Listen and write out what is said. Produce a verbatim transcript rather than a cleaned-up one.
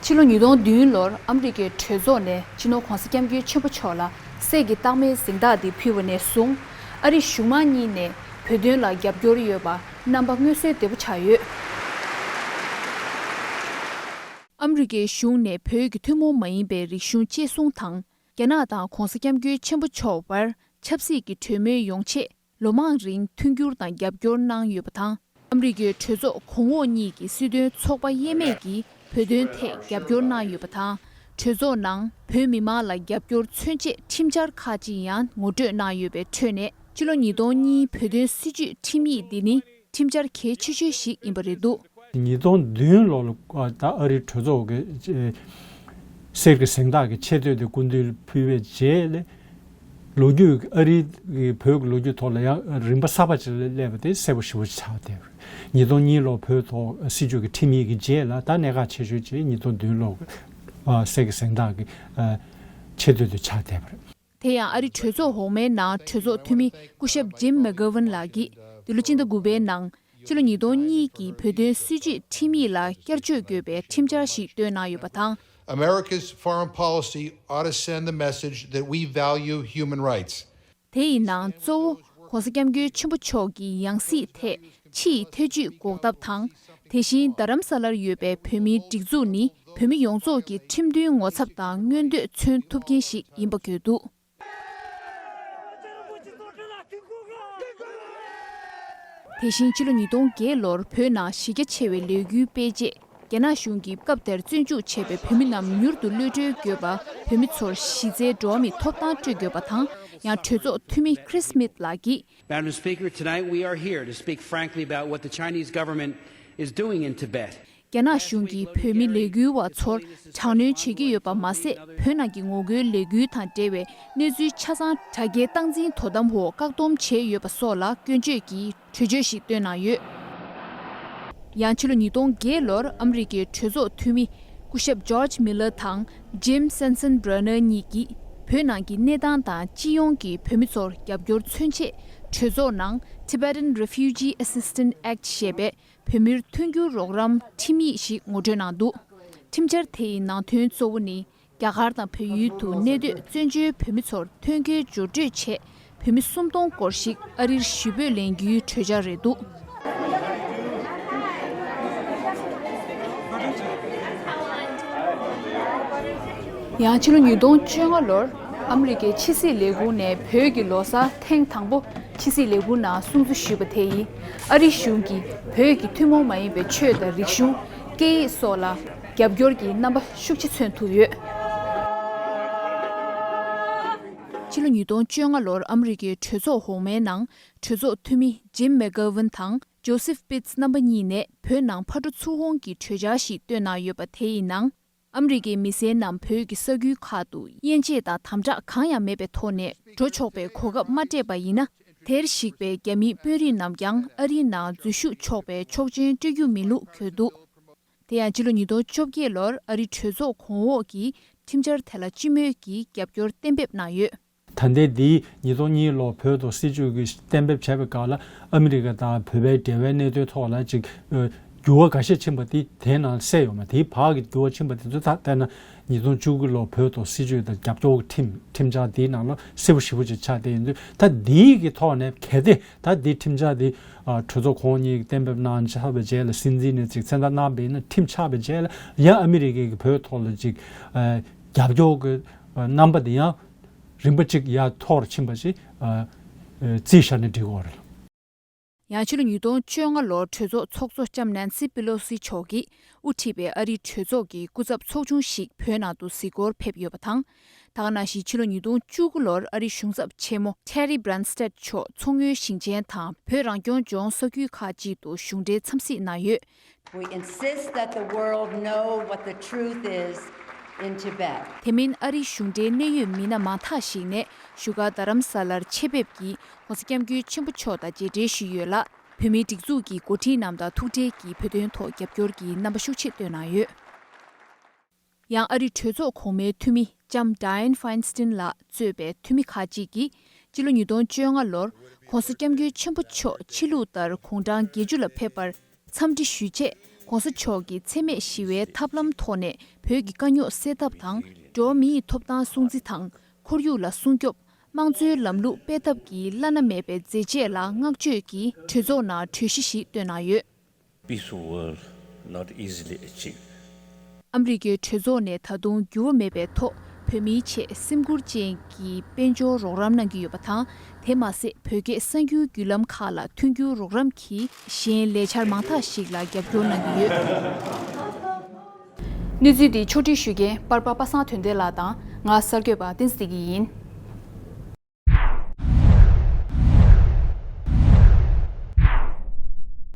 ཕྱི་ལོ་ཉིས་སྟོང་བདུན་ལོར་ཨ་མི་རི་ཀའི་གྲོས་ཚོགས་ནས་སྤྱི་ནོར་༧གོང་ས་༧སྐྱབས་མགོན་ཆེན་པོ་མཆོག་ལ་གསེར་གྱི་རྟགས་མའི་གཟེངས་རྟགས་འདི་ཕུལ་བ་ནས་བཟུང་། ཨ་རི་གཞུང་མང་གཉིས་ནས་བོད་དོན་ལ་རྒྱབ་སྐྱོར་ཡོད་པ་རྣམ་པ་མངོན་གསལ་དོད་པོ་ཆགས་ཡོད། ཨ་མི་རི་ཀའི་གཞུང་ནས་བོད་ཀྱི་ཐུན་མོང་མ་ཡིན་པའི་རིག་གཞུང་གཅེས་སྲུང་དང་། རྒྱ་ནག་དང་༧གོང་ས་༧སྐྱབས་མགོན་ཆེན་པོ་མཆོག་བར་ཆབ་སྲིད་ཀྱི་གྲོས་མོལ་ཡོང་ཆེད། ལོ་མང་རིང་མཐུན་འགྱུར་དང་རྒྱབ་སྐྱོར་གནང་ཡོད་པ་དང་། ཨ་མི་རི་ཀའི་གྲོས་ཚོགས་གོང་འོག་གཉིས་ཀྱི་སྲིད་དོན་ཚོགས་པ་དབྱེ་མེད་ཀྱིས་བོད་དོན་ཐད་རྒྱབ་སྐྱོར་གནང་ཡོད་པ་དང་། གྲོས་ཚོགས་ནང་བོད་མི་མང་ལ་རྒྱབ་སྐྱོར་མཚོན་ཆེད་ཁྲིམས་འཆར་ཁག་ཅིག་ཡང་ངོ་སྤྲོད་གནང་ཡོད་པའི་ཁྲོད་ནས། ཕྱི་ལོ་ཉིས་སྟོང་གཉིས་བོད་དོན་སྲིད་བྱུས་ཁྲིམས་ཡིག་འདི་ནི་ཁྲིམས་འཆར་གལ་ཆེ་ཤོས་ཤིག་ཡིན་པ་རེད་འདུག། ཉིས་སྟོང་བདུན་ལོ་ལ་ད་ཨ་རིའི་གྲོས་ཚོགས་ཀྱི་གསེར་གྱི་གཟེངས་རྟགས་ཀྱི་ཆེ་བསྟོད་དེ་སྐུ་མདུན་ལ་ཕུལ་བའི་རྗེས་ལ། ལོ་རྒྱུས་ཨ་རིའི་བོད་ཀྱི་ལོ་རྒྱུས་ཐོག་ལ་ཡང་རིམ་པ་གསར་པ་ཅིག་ལ་སླེབས་པ་དེ་གསལ་པོ་ཞེ་པོ་ཆགས་བསྡད་པ་རེད། ཉིས་སྟོང་གཉིས་ལོ་བོད་ཐོག་སྲིད་བྱུས་ཀྱི་ཁྲིམས་ཡིག་གི་རྗེས་ལ་ད་གནད་འགག་ཆེ་ཤོས་ཅིག་ཉིས་སྟོང་བདུན་ལོ་གསེར་གྱི་གཟེངས་རྟགས་ཀྱི་ཆེ་བསྟོད་དུ་ཆགས་བསྡད་པ་རེད། དེ་ཡང་ཨ་རི་གྲོས་ཚོགས་འོག་མའི་ནང་གྲོས་ཚོགས་འཐུས་མི་སྐུ་ཞབས་ཇིམ་མེག་གྷོ་ཝན་ལགས་ཀྱིས་འདི་ལོ་སྤྱི་ཟླ་དགུ་པའི་ནང་ཕྱི་ལོ་ཉིས་སྟོང་གཉིས་ཀྱི་བོད་དོན་སྲིད་བྱུས་ཁྲིམས་ཡིག་ལ་བསྐྱར་བཅོས་དགོས་པའི་ཁྲིམས་འཆར་ཞིག་བཏོན་གནང་ཡོད་པ་དང་། America's foreign policy ought to send the message that we value human rights. དེ་ཡི་ནང་གཙོ་བོ་༧གོང་ས་༧སྐྱབས་མགོན་ཆེན་པོ་མཆོག་གི་ཡང་སྲིད་ཐད་ཕྱིའི་ཐེ་ཇུས་འགོག་ཐབས་དང་། དེ་བཞིན་རྡ་རམ་ས་ལར་ཡོད་པའི་བོད་མིའི་སྒྲིག་འཛུགས་ནི་བོད་མི་ཡོངས་རྫོགས་ཀྱི་ཁྲིམས་མཐུན་ངོ་ཚབ་དང་མངོན་འདོད་མཚོན་ཐུབ་མཁན་ཞིག་ཡིན་པ་བཀོད་འདུག། དེ་བཞིན་ཕྱི་ལོ་ཉིས་སྟོང་བརྒྱད་ལོར་བོད་ནང་གཞི་རྒྱ་ཆེ་བའི་ལས་འགུལ་སྤེལ་རྗེས། རྒྱ་ནག་གཞུང་གིས་སྐབས་དེར་བཙོན་འཇུག་བྱས་པའི་བོད་མི་རྣམས་མྱུར་དུ་གློད་གྲོལ་དགོས་པ། བོད་མི་ཚོར་གཞི་རྩའི་འགྲོ་བ་མིའི་ཐོབ་ཐང་སྤྲོད་དགོས་པ་དང་། ཡང་གྲོས་ཚོགས་འཐུས་མི་Chris Smith་ལགས་ཀྱིས། Madam Speaker, tonight we are here to speak frankly about what the Chinese government is doing in Tibet. རྒྱ་ནག་གཞུང་གིས་བོད་མི་ལས་འགུལ་བ་ཚོར་དྲག་གནོན་བྱེད་ཀྱི་ཡོད་པ་མ་ཟད། བོད་ནང་གི་ངོ་རྒོལ་ལས་འགུལ་དང་འབྲེལ་བའི་གནས་ཚུལ་ཆ་ཚང་དྲ་རྒྱའི་སྟངས་འཛིན་དོ་དམ་འོག་བཀག་སྡོམ་བྱས་ཡོད་པ་སོགས་ལ་སྐྱོན་བརྗོད་ཀྱིས་གྲོས་ཆོད་ཞིག་བཏོན་གནང་ཡོད། ཡང་ཕྱི་ལོ་ཉིས་སྟོང་བརྒྱད་ལོར་ཨ་མི་རི་ཀའི་གྲོས་ཚོགས་འཐུས་མི་སྐུ་ཞབས་George Miller་དང་Jim Sensenbrenner་གཉིས་ཀྱིས་བོད་ནང་གི་གནས་སྟངས་དང་སྤྱི་ཡོངས་ཀྱི་བོད་མི་ཚོར་རྒྱབ་སྐྱོར་མཚོན་ཆེད་གྲོས་ཚོགས་ནང་Tibetan Refugee Assistance Act་ཞེས་པའི་བོད་མིར་མཐུན་འགྱུར་རོགས་རམ་ཁྲིམས་ཡིག་ཞིག་ངོ་སྤྲོད་གནང་འདུག། ཁྲིམས་འཆར་དེ་ཡི་ནང་དོན་གཙོ་བོ་ནི། རྒྱ་གར་དང་བལ་ཡུལ་དུ་གནས་སྡོད་བཙན་བྱོལ་བོད་མི་ཚོར་ཐོན་སྐྱེད་འགྱུར་སྤྲོད་ཆེད་བོད་མི་སུམ་སྟོང་སྐོར་ཞིག་ཨ་རིར་གཞིས་སྤོས་ལེན་རྒྱུའི་གྲོས་འཆར་རེད་འདུག། ཡང་ཕྱི་ལོ་ཉིས་སྟོང་བཅོ་ལྔ་ལོར་ཨ་མི་རི་ཀའི་ཕྱི་སྲིད་ལས་ཁུངས་ནས་བོད་ཀྱི་ལོ་གསར་ཐེངས་དང་པོ་ཕྱི་སྲིད་ལས་ཁུངས་ནང་སྲུང་བརྩི་ཞུས་པ་དེ་ཡིས་ཨ་རི་གཞུང་གིས་བོད་ཀྱི་ཐུན་མོང་མ་ཡིན་པའི་ཆོས་དང་རིག་གཞུང་། སྐད་ཡིག་སོགས་ལ་རྒྱབ་སྐྱོར་གྱི་རྣམ་པ་ཤུགས་ཆེ་མཚོན་ཐུབ་ཡོད། ཕྱི་ལོ་ཉིས་སྟོང་བཅོ་ལྔ་ལོར་ཨ་མི་རི་ཀའི་གྲོས་ཚོགས་འོག་མའི་ནང་གྲོས་ཚོགས་འཐུས་མི་Jim McGovern་དང་Joseph Pitts་རྣམ་པ་གཉིས་ནས་བོད་ནང་ཕར་འགྲོ་ཚུར་འོང་གི་གྲོས་འཆར་ཞིག་བཏོན་གནང་ཡོད་པ། དེ་ཡི་ནང་ཨ་མི་རི་ཀའི་མི་སེར་རྣམས་བོད་ཀྱི་ས་ཁུལ་ཁག་ཏུ་དབྱེ་འབྱེད་དང་དམ་དྲག་གང་ཡང་མེད་པའི་ཐོག་ནས་འགྲོ་ཆོག་པའི་གོ་སྐབས་མ་སྤྲད་པ་ཡིན་ན། དེར་གཞིགས་པའི་རྒྱ་མིའི་དཔོན་རིགས་རྣམས་ཀྱང་ཨ་རིའི་ནང་འཛུལ་ཞུགས་ཆོག་པའི་ཆོག་མཆན་སྤྲོད་རྒྱུ་མིན་ལུགས་བཀོད་འདུག། དེ་ཡང་ཕྱི་ལོ་ཉིས་སྟོང་བཅོ་བརྒྱད་ལོར་ཨ་རི་གྲོས་ཚོགས་གོང་འོག་གིས་ཁྲིམས་འཆར་དེ་ལ་སྤྱི་མོས་ཀྱིས་རྒྱབ་སྐྱོར་གཏན་འབེབས་གནང་ཡོད། ད་ལྟའི་འདིའི་ཉིས་སྟོང་གཉིས་ལོ་བོད་ཐོག་སྲིད་བྱུས་ཀྱི་གཏན་འབེབས་བྱས་པའི་སྐབས་ལ་ཨ་མི་རི་ཀ་དང་བོད་པའི་འབྲེལ་བའི་གནད་དོན་ཐོག་ལ་ཅིག་འགྱུར་བ་འགའ་ཤས་ཕྱིན་པ་དེ་དེའི་ནང་གསལ་ཡོད་མ་རེད། དེའི་བར་གྱི་འགྱུར་བ་ཕྱིན་པ་དེ་ཚོ་ད་ལྟ་ན་ཉིས་སྟོང་བཅུ་དགུ་ལོ་བོད་ཐོག་སྲིད་བྱུས་དང་རྒྱབ་སྐྱོར་གྱི་ཁྲིམས་ཁྲིམས་འཆར་དེའི་ནང་ལ་གསལ་པོ་ཞེ་པོ་ཅིག་ཆགས་བསྡད་ཡོད་དུས། ད་འདིའི་གི་ཐོག་ནས་གལ་ཏེ་ད་འདི་ཁྲིམས་འཆར་འདི་གྲོས་ཚོགས་གོང་འོག་གཉིས་ཀྱིས་གཏན་འབེབས་གནང་ཚར་བའི་རྗེས་ལ་སྲིད་འཛིན་ནས་ཅིག་མཚན་རྟགས་གནང་བ་ཡིན་ན། ཁྲིམས་ཆགས་པའི་རྗེས་ལ་ཡང་ཨ་མི་རི་ཀའི་གི་བོད་ཐོག་ལ་ཅིག་རྒྱབ་སྐྱོར་གྱི་རྣམ་པ་དེ་ཡང་རིམ་པ་གཅིག་ཡར་མཐོ་རུ་ཕྱིན་པ་ཞིག་ཨ་ཨ་བརྩིས་བཞག་ན་འགྲིག་གི་རེད། ཡང་ཕྱི་ལོ་ཉིས་སྟོང་བཅོ་ལྔ་ལོར་གྲོས་ཚོགས་ཚོགས་གཙོ་ལྕམ་ནན་སི་པེ་ལོ་སི་མཆོག་གིས་དབུ་ཁྲིད་པའི་ཨ་རིའི་གྲོས་ཚོགས་ཀྱི་སྐུ་ཚབ་ཚོགས་ཆུང་ཞིག་བོད་ནང་དུ་གཟིགས་སྐོར་ཕེབས་ཡོད་པ་དང་། ད་ག་ནང་བཞིན་ཕྱི་ལོ་ཉིས་སྟོང་བཅུ་དགུ་ལོར་ཨ་རིའི་གཞུང་ཚབ་ཆེན་མོ་Terry Branstad་མཆོག་མཚོ་སྔོན་ཞིང་ཆེན་དང་བོད་རང་སྐྱོང་ལྗོངས་ས་ཁུལ་ཁག་ཅིག་ཏུ་གཞུང་འབྲེལ་འཚམས་གཟིགས་གནང་ཡོད། We insist that the world know what the truth is in Tibet. དེ་མིན་ཨ་རིའི་གཞུང་འབྲེལ་གནད་ཡོད་མི་སྣ་མང་དག་ཞིག་ནས་བཞུགས་སྒར་རྡ་རམ་ས་ལར་ཆེད་ཕེབས་ཀྱིས་༧གོང་ས་༧སྐྱབས་མགོན་ཆེན་པོ་མཆོག་དང་མཇལ་འཕྲད་ཞུས་ཡོད་ལ། བོད་མིའི་སྒྲིག་འཛུགས་ཀྱི་འགོ་ཁྲིད་རྣམས་དང་ཐུག་འཕྲད་ཀྱིས་བོད་དོན་ཐོག་རྒྱབ་སྐྱོར་གྱི་རྣམ་པ་ཤུགས་ཆེ་བཏོན་གནང་ཡོད། ཡང་ཨ་རིའི་གྲོས་ཚོགས་གོང་མའི་འཐུས་མི་ལྕམ་Dianne Feinstein་ལགས་གཙོས་པའི་འཐུས་མི་ཁག་ཅིག་གིས་ཕྱི་ལོ་ཉིས་སྟོང་བཅོ་ལྔ་ལོར་༧གོང་ས་༧སྐྱབས་མགོན་ཆེན་པོ་མཆོག་ཕྱི་ལུགས་ལྟར་དགུང་གྲངས་བརྒྱད་ཅུ་ལ་ཕེབས་པར་འཚམས་འདྲི་ཞུས་རྗེས་ ༸གོང་ས་མཆོག་གིས་འཚེ་མེད་ཞི་བའི་ཐབས་ལམ་ཐོག་ནས་བོད་ཀྱི་དཀའ་རྙོག་སེལ་ཐབས་དང་། འགྲོ་བ་མིའི་ཐོབ་ཐང་སྲུང་བརྩི་དང་། ཁོར་ཡུག་ལ་སྲུང་སྐྱོབ། དམངས་གཙོའི་ལམ་ལུགས་སྤེལ་ཐབས་ཀྱི་བླ་ན་མེད་པའི་མཛད་རྗེས་ལ་བསྔགས་བརྗོད་ཀྱིས་གྲོས་ཚོགས་ནང་གྲོས་གཞི་ཞིག་བཏོན་གནང་ཡོད། Peaceful world not easily achieved. ཨ་མི་རི་ཀའི་གྲོས་ཚོགས་ནས་ད་དུང་འགྱུར་བ་མེད་པའི་ཐོག་བོད་མིའི་ཆེད་སེམས་ཁུར་ཅན་གྱི་དཔལ་འབྱོར་རོགས་རམ་གནང་གི་ཡོད་པ་དང་། དེ་མ་ཟད། བོད་སྐད་གསར་འགྱུར་བརྒྱུད་ལམ་ཁག་ལ་མཐུན་འགྱུར་རོགས་རམ་གྱིས་གཞན་ལས་འཆར་མང་དག་ཞིག་ལ་རྒྱབ་སྐྱོར་གནང་གི་ཡོད། གནས་ཚུལ་འདི་ཕྱོགས་སྒྲིག་ཞུ་མཁན་པར་པ་པ་སངས་དོན་ལྡན་ལགས་དང་། ང་གསར་འགོད་པ་བསྟན་འཛིན་བདེ་སྐྱིད་ཡིན།